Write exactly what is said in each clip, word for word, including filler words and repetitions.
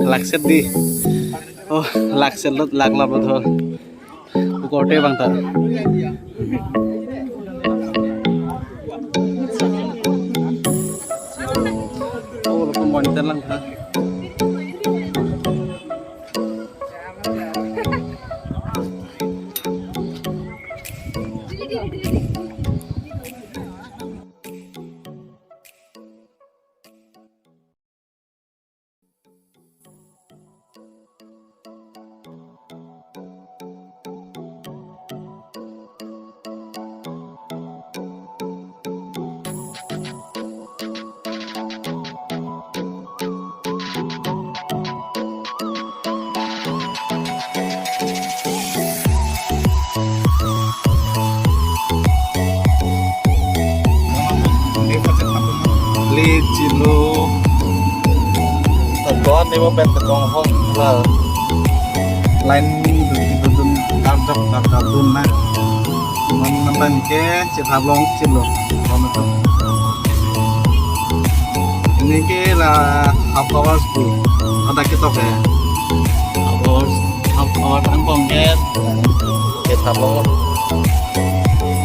Lakset di. Oh, lakset lot, lak lap lot ho. Korte bang ta. Oh, lo pun monten lang ha. Lechelo. Tadon ni mo pen tadon hong la. Line dun dun dun dun, dap dap dap dap dun na. Non non ban ke chethap long chelo. Kono to. Ini ke la half hours pu. Ada kita ke. Half hours, half hours angkong ke. Chethap long.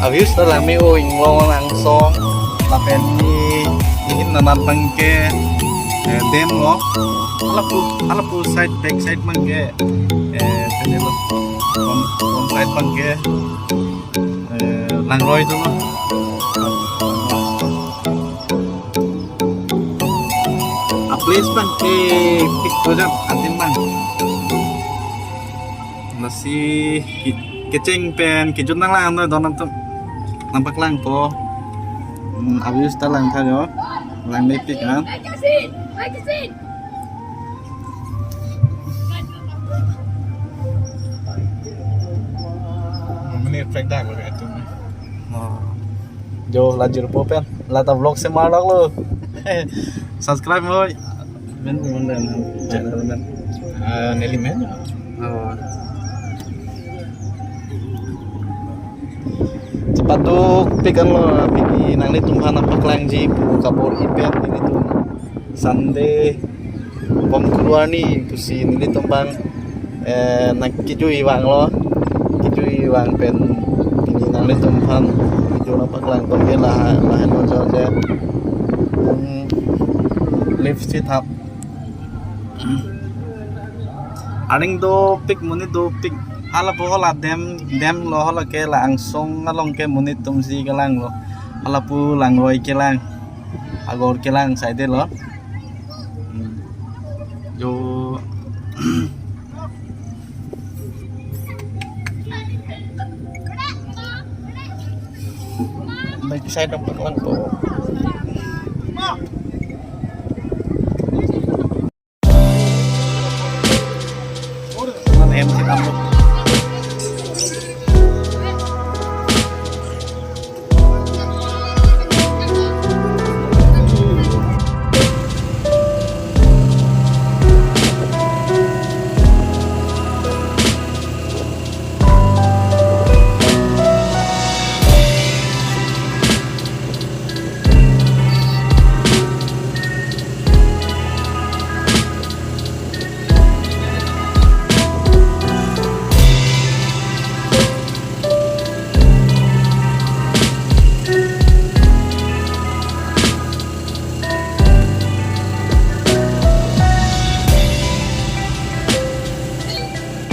Aviews ta lang me-o inglong angsong. Lapen ni, ni hin nanat bang ke, eh, dam lo. Hala pu, hala pu side, back side bang ke, eh, pene lo. Front, front side bang ke, eh, langroi dolo. A place bang ke, pik to jam, atin bang. Lasi ke-, kecheng pen kejut nang lang noi don atum. Nangpaklangpo. Hmm, aviews ta lang tha jo. Lang mepik an. Mane track dak lo atum. Oh. Jo, la jirpo pen. La ta vlog semar lok lo. Subscribe moi. Men men men channel men. Ah, neli men. Oh. Chepaduk pik an lo, pini nanglitum aphan nangpaklangji pu kabor-i pen nelitum Sunday bom kuru arni pusi nelitum bang, eh, nang kejui vanglo, kejui vang pen pini nanglitum aphan video nangpaklang tong ke la, lahenlo jo je. Hmm, live si thap. Aning dopik monit dopik. Hala pu hala dam, dam lo hala ke la angsong along ke monit atum si kelang lo. Hala pu langroi kelang. Agor kelang side lo. Hmm. Jo. Baik, saya dapat langpo. Non em si tam lo.